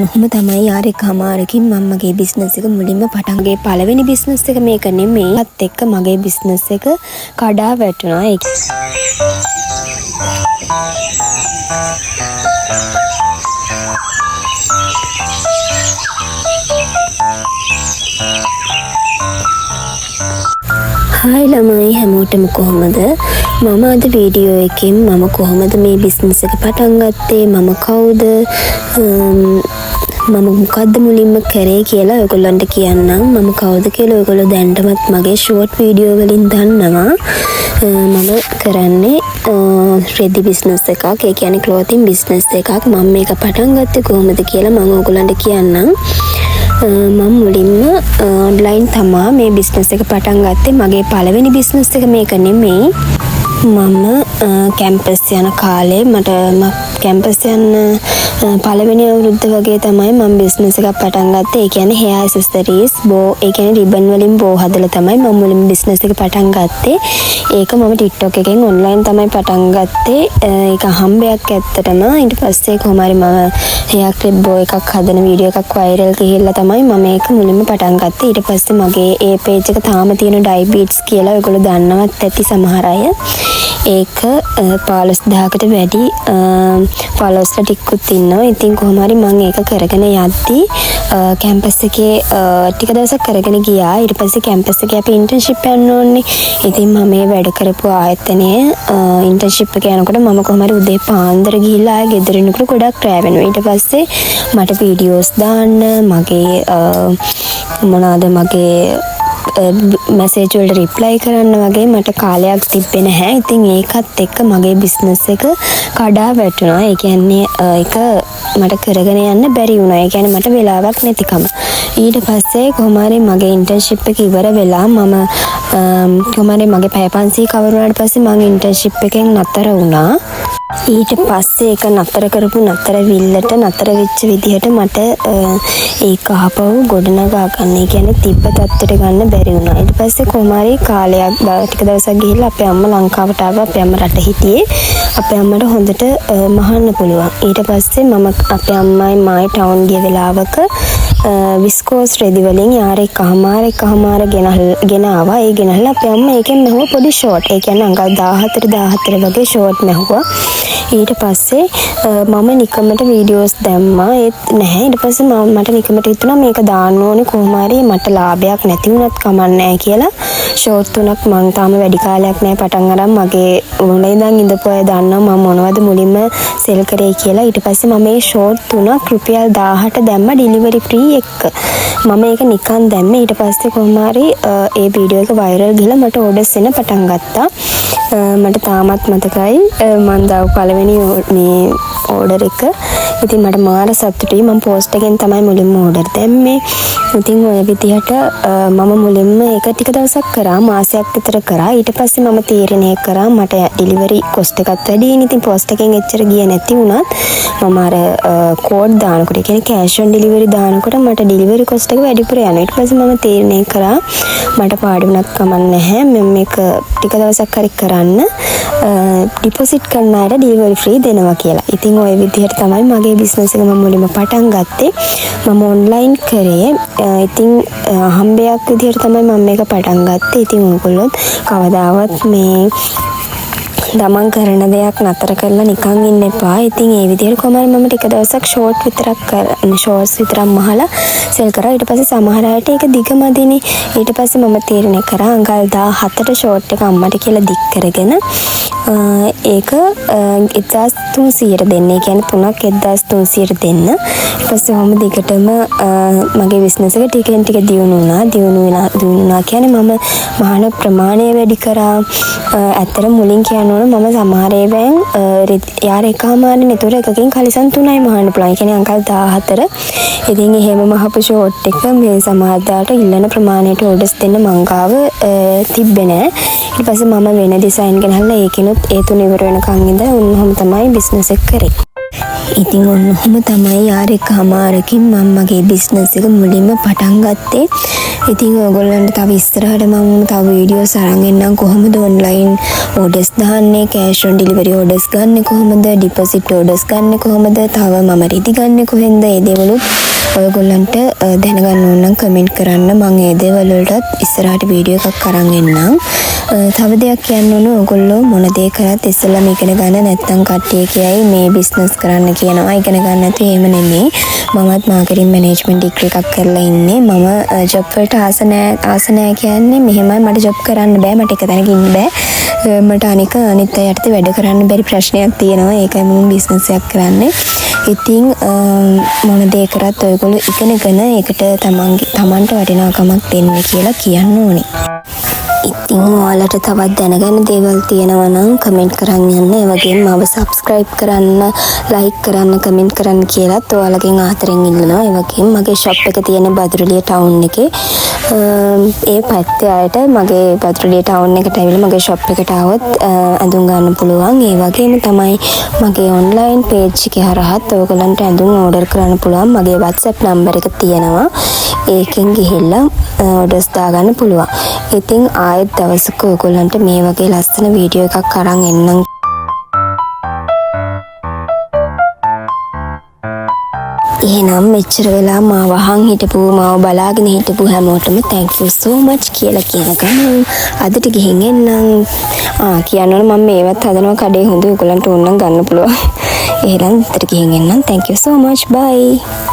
ඔහොම තමයි යාර එකහමාරකින් මම මගේ බිස්නස් එක මුලින්ම පටන් ගේ පළවෙනි බිස්නස් එක මේක නෙමෙයි. ඒත් එක්ක මගේ බිස්නස් එක කඩා වැටුණා. ඒ හායි ළමයි, හැමෝටම කොහොමද? මම අද වීඩියෝ එකෙන් මම කොහොමද මේ බිස්නස් එක පටන් ගත්තේ, මම කවුද, මම මොකද්ද මුලින්ම කරේ කියලා ඔයගොල්ලන්ට කියන්නම්. මම කවුද කියලා ඔයගොල්ලෝ දැනටමත් මගේ ෂෝට් වීඩියෝ වලින් දන්නවා. මම කරන්නේ රෙදි බිස්නස් එකක්. ඒ කියන්නේ ක්ලෝතින් බිස්නස් එකක්. මම මේක පටන් ගත්තේ කොහොමද කියලා මම ඔයගොල්ලන්ට කියන්නම්. මම මුලින්ම ඔන්ලයින් තමා මේ බිස්නස් එක පටන් ගත්තේ. මගේ පළවෙනි බිස්නස් එක මේක නෙමෙයි. මම කැම්පස් යන කාලේ, මට කැම්පස් යන්න පළවෙනි අවුරුද්ද වගේ තමයි මම බිස්නස් එකක් පටන් ගත්තේ. ඒ කියන්නේ හෙයා ඇක්සසරීස් බෝ, ඒ කියන්නේ රිබන් වලින් බෝ හදලා තමයි මම මුලින්ම බිස්නස් එක පටන් ගත්තේ. ඒක මම TikTok එකෙන් ඔන්ලයින් තමයි පටන් ගත්තේ. ඒක හම්බයක් ඇත්තටම. ඊට පස්සේ කොහොම හරි මම හෙයා ක්ලිප් බෝ එකක් හදන වීඩියෝ එකක් වෛරල් ගිහිල්ලා තමයි මම ඒක මුලින්ම පටන් ගත්තේ. ඊට පස්සේ මගේ ඒ පේජ් එක තාම තියෙන ඩයි බීඩ්ස් කියලා ඔයගොල්ලෝ දන්නවත් ඇති සමහර අය. ඒක 15,000කට වැඩි ෆලෝස්ලා ටිකකුත් ඉන්නවා. ඉතින් කොහොම හරි මං ඒක කරගෙන යද්දි කැම්පස් එකේ ටික දවසක් කරගෙන ගියා. ඊට පස්සේ කැම්පස් එකේ අපි ඉන්ටර්න්ෂිප් යන්න ඕනේ. ඉතින් මම මේ වැඩ කරපු ආයතනයේ ඉන්ටර්න්ෂිප් එක යනකොට මම කොහොම හරි උදේ පාන්දර ගිහිල්ලා ආයෙ ගෙදර එනකොට ගොඩක් රෑ වෙනවා. ඊට පස්සේ මට වීඩියෝස් දාන්න, මගේ මොනවාද, මගේ මැසේජ් වලට රිප්ලයි කරන්න වගේ මට කාලයක් තිබ්බේ නැහැ. ඉතින් ඒකත් එක්ක මගේ බිස්නස් එක කඩා වැටුණා. ඒ කියන්නේ ඒක මට කරගෙන යන්න බැරි වුණා. ඒ කියන්නේ මට වෙලාවක් නැතිකම. ඊට පස්සේ කොහොම හරි මගේ ඉන්ටර්න්ෂිප් එක ඉවර වෙලා, මම කොහොම හරි මගේ පැය 500 කවර් වුණාට පස්සේ මං ඉන්ටර්න්ෂිප් එකෙන් නතර වුණා. ඊට පස්සේ ඒක නතර කරපු නතර විල්ලට නතර වෙච්ච විදිහට මට ඒක ආපහු ගොඩනගා ගන්න, ඒ කියන්නේ තිබ්බ තත්ත්වයට ගන්න බැරි වුණා. ඊට පස්සේ කොහොම හරි කාලයක් ටික දවසක් ගිහිල්ලා අපේ අම්මා ලංකාවට ආවා. අපේ අම්මා රට හිටියේ. අපේ අම්මට හොඳට මහන්න පුළුවන්. ඊට පස්සේ මම අපේ අම්මයි මායි ටවුන් ගිය වෙලාවක විස්කෝස් රෙදි වලින් යාර එකහමාර එකහමාර ගෙන ආවා. ඒ ගෙනල්ලා අපේ අම්මා ඒකෙන් මැහුවා පොඩි ෂෝට්. ඒ කියන්නේ අඟල් 14 14 වගේ ෂෝට් මැහුවා. ඊට පස්සේ මම නිකමට වීඩියෝස් දැම්මා. ඒත් නැහැ. ඊට පස්සේ මම මට නිකමට හිතුණා මේක දාන්න ඕනේ කොහොම හරි, මට ලාභයක් නැති වුණත් කමක් නැහැ කියලා. ෂෝට් තුනක්, මං තාම වැඩි කාලයක් නෑ පටන් අරන්, මගේ මුල ඉඳන් ඉඳපු අය දන්නවා මම මොනවද මුලින්ම සෙල් කරේ කියලා. ඊට පස්සේ මම මේ ෂෝට් තුනක් රුපියල් 1000ට දැම්ම ඩිලිවරි ෆ්‍රී එක්ක. මම ඒක නිකන් දැම්මේ. ඊට පස්සේ කොහොම හරි ඒ වීඩියෝ එක වෛරල් ගිහලා මට ඕඩර්ස් එන්න පටන් ගත්තා. මට තාමත් මතකයි මං දාපු පළවෙනි මේ ඕඩර් එක. ඉතින් මට මාර සතුටුයි. මං පෝස්ට් එකෙන් තමයි මුලින්ම ඕඩර් දැම්මේ. ඉතින් ඔය විදිහට මම මුලින්ම ඒක ටික දවසක් කරා, මාසයක් විතර කරා. ඊට පස්සේ මම තීරණය කරා මට ඩිලිවරි කොස්ට් එකත් වැඩියිනේ. ඉතින් පෝස්ට් එකෙන් එච්චර ගියේ නැති වුණත් මම අර කෝඩ් දානකොට, ඒ කියන්නේ කෑෂ් ඔන් ඩිලිවරි දානකොට මට ඩිලිවරි කොස්ට් එක වැඩිපුර යනවා. ඊට පස්සේ මම තීරණය කරා මට පාඩු වුණත් කමක් නැහැ, මම මේක ටික දවසක් හරි කරන්න, ඩිපොසිට් කරන අයට ඩිලිවරි ෆ්‍රී දෙනවා කියලා. ඉතින් ඔය විදිහට තමයි මගේ බිස්නස් එක මම මුලින්ම පටන් ගත්තේ. මම ඔන්ලයින් කරේ. ඉතින් හම්බයක් විදිහට තමයි මම මේක පටන් ගත්තේ. ඉතින් ඔයගොල්ලොත් කවදාවත් මේ තමන් කරන දෙයක් නතර කරලා නිකන් ඉන්න එපා. ඉතින් ඒ විදිහට කොහොම හරි මම ටික දවසක් ෂෝට් විතරක් කර ෂෝට්ස් විතරක් මහලා සෙල් කරා. ඊට පස්සේ සමහර අයට ඒක දිග මදිනේ. ඊට පස්සේ මම තීරණය කරා අඟල් 14 ෂෝට් එක අම්මට කියලා දික් කරගෙන ඒක 1300ට දෙන්න. ඒ කියන්නේ තුනක් 1300ට දෙන්න. ඊට පස්සේ ඔහොම දිගටම මගේ බිස්නස් එක ටිකෙන් ටික දියුණු වුණා. දියුණු වෙලා දියුණු වුණා කියන්නේ මම මහන ප්‍රමාණය වැඩි කරා. ඇත්තට මුලින් කියන්න ඕන, මම සමහර ඒවායින් යාර එකහමාරනේ. ඒතර එකකින් කලිසම් තුනයි මහන්න පුළුවන්. ඒ කියන්නේ අඟල් 14. ඉතින් එහෙම මහපු ෂෝට් එක මේ සමහර දාට ඉල්ලන ප්‍රමාණයට ඕඩර්ස් දෙන්න මං ගාව තිබ්බේ නෑ. ඊට පස්සේ මම වෙන ඩිසයින් ගෙනහල්ලා ඒකිනුත් ඒ තුන ඉවර වෙනකන් ඉඳලා ඔන්න ඔහොම තමයි බිස්නස් එක කරේ. ඉතින් ඔන්න ඔහොම තමයි යාර එකහමාරකින් මම මගේ බිස්නස් එක මුලින්ම පටන් ගත්තේ. ඉතින් ඔයගොල්ලන්ට තව ඉස්සරහට මම තව වීඩියෝස් අරන් එන්නම්, කොහොමද ඔන්ලයින් ඕඩර්ස් දාන්නේ, කෑෂ් ඔන් ඩෙලිවරි ඕඩර්ස් ගන්නෙ කොහොමද, ඩිපොසිට් ඕඩර්ස් ගන්නෙ කොහොමද, තව මම රෙදි ගන්නෙ කොහෙන්ද, ඒ දේවලුත් ඔයගොල්ලන්ට දැනගන්න ඕන නම් කමෙන්ට් කරන්න. මං ඒ දේවල් වලටත් ඉස්සරහට වීඩියෝ එකක් අරන් එන්නම්. තව දෙයක් කියන්න ඕන, ඔයගොල්ලෝ මොන දේ කරත් ඉස්සෙල්ලාම ඉගෙන ගන්න. නැත්නම් කට්ටිය කියයි මේ බිස්නස් කරන්න කියනවා ඉගෙන ගන්න නැතුව. එහෙම නෙමෙයි. මමත් මාකටිං මැනේජ්මන්ට් ඩිග්‍රී එකක් කරලා ඉන්නේ. මම ජොබ් වලට ආස නෑ. ආස නෑ කියන්නේ මෙහෙමයි, මට ජොබ් කරන්න බෑ, මට එක තැනක ඉන්න බෑ. මට අනික අනිත් අය යටතේ වැඩ කරන්න බැරි ප්‍රශ්නයක් තියෙනවා. ඒකයි මම බිස්නස් එකක් කරන්නේ. ඉතින් මොන දේ කරත් ඔයගොල්ලෝ ඉගෙනගෙන ඒකට තමන්ගේ තමන්ට වටිනාකමක් දෙන්න කියලා කියන්න ඕනේ. ඉතින් ඔයාලට තවත් දැනගන්න දේවල් තියෙනවා නම් කමෙන්ට් කරන් යන්න. ඒ වගේම මාව සබ්ස්ක්‍රයිබ් කරන්න, ලයික් කරන්න, කමෙන්ට් කරන්න කියලත් ඔයාලගෙන් ආදරෙන් ඉල්ලනවා. ඒ වගේම මගේ ෂොප් එක තියෙන බදුරුලිය ටවුන් එකේ. ඒ පැත්තේ අයට මගේ බදුරුලිය ටවුන් එකට ඇවිල්ලා මගේ ෂොප් එකට ආවොත් ඇඳුම් ගන්න පුළුවන්. ඒ වගේම තමයි මගේ ඔන්ලයින් පේජ් එකේ හරහත් ඔයගොල්ලන්ට ඇඳුම් ඕඩර් කරන්න පුළුවන්. මගේ WhatsApp number එක තියෙනවා. ඒකෙන් ගිහිල්ලා ඕඩර්ස් දාගන්න පුළුවන්. ඉතින් ආයෙත් දවසක ඔයගොල්ලන්ට මේ වගේ ලස්සන වීඩියෝ එකක් අරන් එන්නම්. එහෙනම් මෙච්චර වෙලා මාව අහන් හිටපු, මාව බලාගෙන හිටපු හැමෝටම thank you so much කියලා කියන ගමන් අදට ගිහින් එන්නම්. ආ, කියන්න ඕන, මම මේවත් හදනවා කඩේ හොඳ. ඔයගොල්ලන්ට ඕන නම් ගන්න පුළුවන්. එහෙනම් අදට ගිහින් එන්නම්. Thank you so much, bye.